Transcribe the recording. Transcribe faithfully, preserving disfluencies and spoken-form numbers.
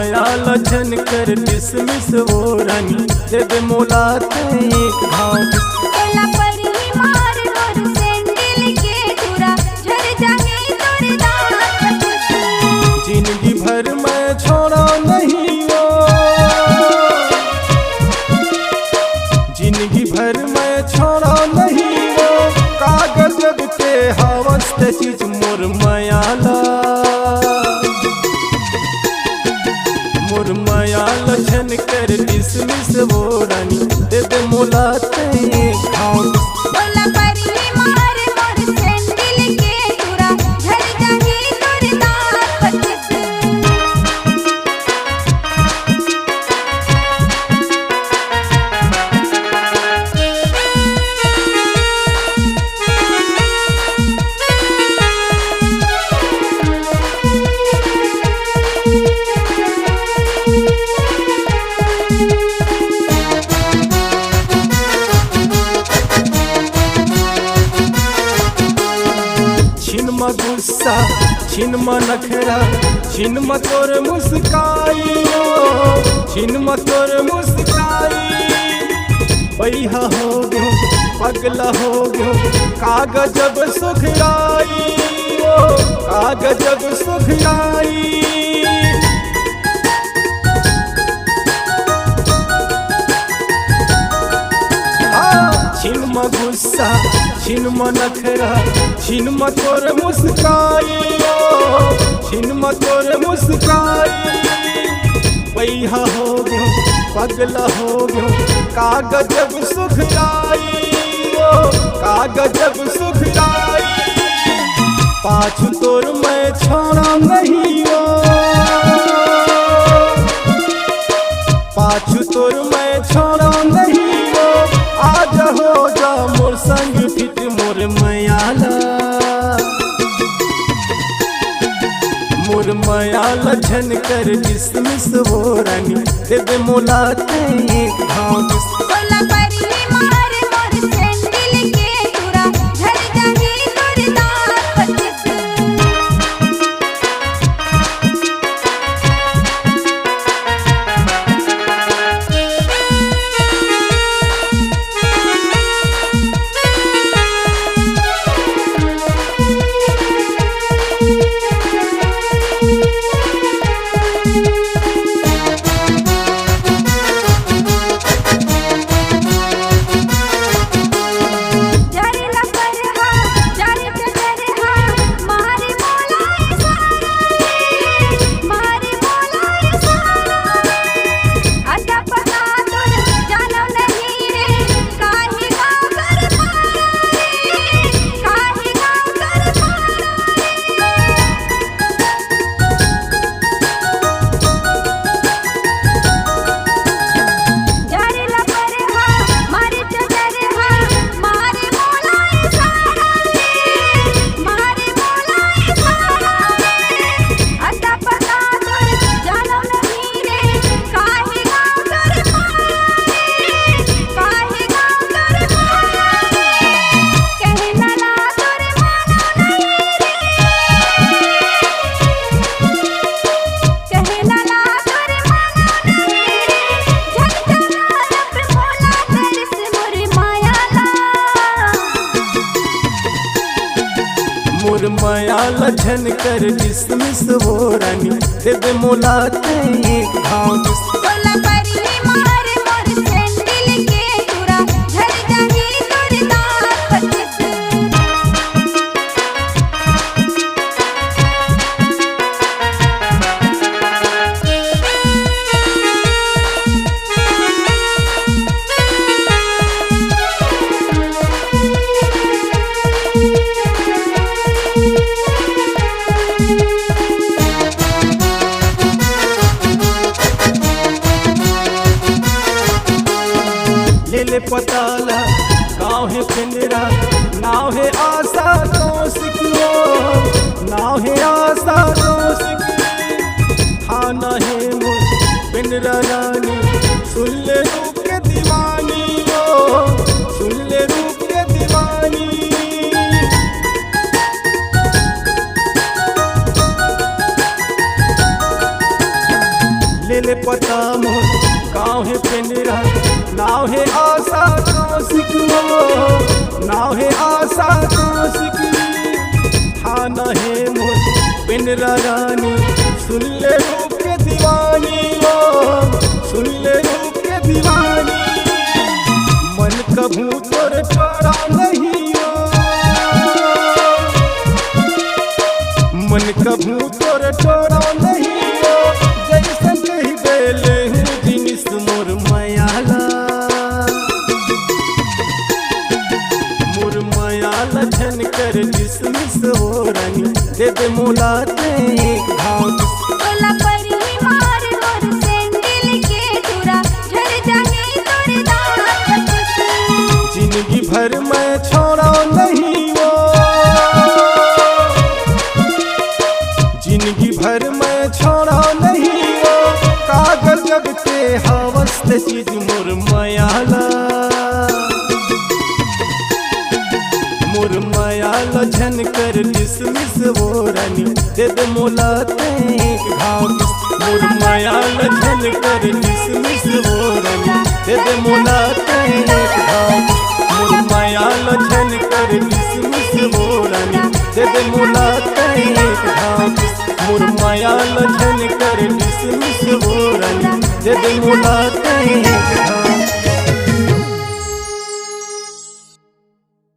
मया ल झन कर डिसमिस वो रानी, दे दे मोला तैं एक घांव। तोला परही मार मोर सैंडल के टूरा, झर जाही तोर दांत कुछ। जिनगी भर मैं छोड़ंव नहीं वो, जिनगी भर मैं छोड़ंव नहीं वो, का गजब के हवस ते चीज मोर मया ल। मोर मया ल झन कर डिसमिस वो रानी, दे दे मोला तैं एक घांव। तोला परही मार मोर सैंडल के टूरा, झर जाही तोर दांत कुछ। छिन म गुस्सा, छिन म नखरा, छिन म तोर मुस्काई ओ, छिन म तोर मुस्काई। बइहा हो गेंव, पगला हो गेंव, का गजब सुघराई ओ, का गजब सुघराई। हाँ, छिन म गुस्सा, छिन म नखरा, छिन म तोर मुस्काई ओ, छिन म तोर मुस्काई। बइहा हो गेंव, पगला हो गेंव, का गजब सुघराई ओ, का गजब सुघराई। पाछू तोर मैं छोड़ंव नहीं ओ, पाछू तोर मैं छोड़ंव नहीं ओ, आजा हो जा मोर संग फिट मोर मया ल। मोर मया ल झन कर डिसमिस वो रानी, दे दे मोला तैं एक घांव। तोला परही मार मोर सैंडल के टूरा, झर जाही तोर दांत कुछ। मोर मया ल झन कर डिसमिस वो रानी, दे दे मोला तैं एक घांव। तोला परही मार मोर सैंडल के टूरा, झर जाही तोर दांत कुछ। ले ले पता ला, गाँव हे पेंडरा, नाव हे आशा कौशिक ओ, नाव हे आशा कौशिक। थाना हे मोर पेंडरा रानी, सुन ले रूप के दीवानी ओ, सुन ले रूप के दीवानी। ले पता मोर गाँव हे पेंडरा, नाव हे आशा कौशिक हो, नाव हे आशा कौशिक। थाना हे मोर पेंडरा रानी, सुन ले रूप के दीवानी हो, सुन ले रूप के दीवानी। मन कभू तोर टोरा नहीं हो, मन कभू तोर टोरा नहीं हो। जैसन कहिबे लेहूँ जिनिस मोर मयाला, मोर मयाला झन कर डिसमिस हो रानी, दे दे मोला ते एक घाव। तोला परी मार मोर सैंडल के टूरा, झर जाही तोर दांत। जिंदगी भर मैं छोड़ा नहीं वो, जिंदगी भर मैं छोड़ा नहीं वो। कागज जब ते हवस ते चीज मोर मयाला, मोर मयाला झन कर डिसमिस वो रानी, दे दे मोला ते एक घाव। मोर मयाला झन कर डिसमिस वो रानी, दे दे मोला ते एक घाव। मोर मयाला झन कर डिसमिस वो रानी, दे दे मोला ते एक घाव। मोर मयाला झन कर डिसमिस वो रानी, दे दे मोला ते एक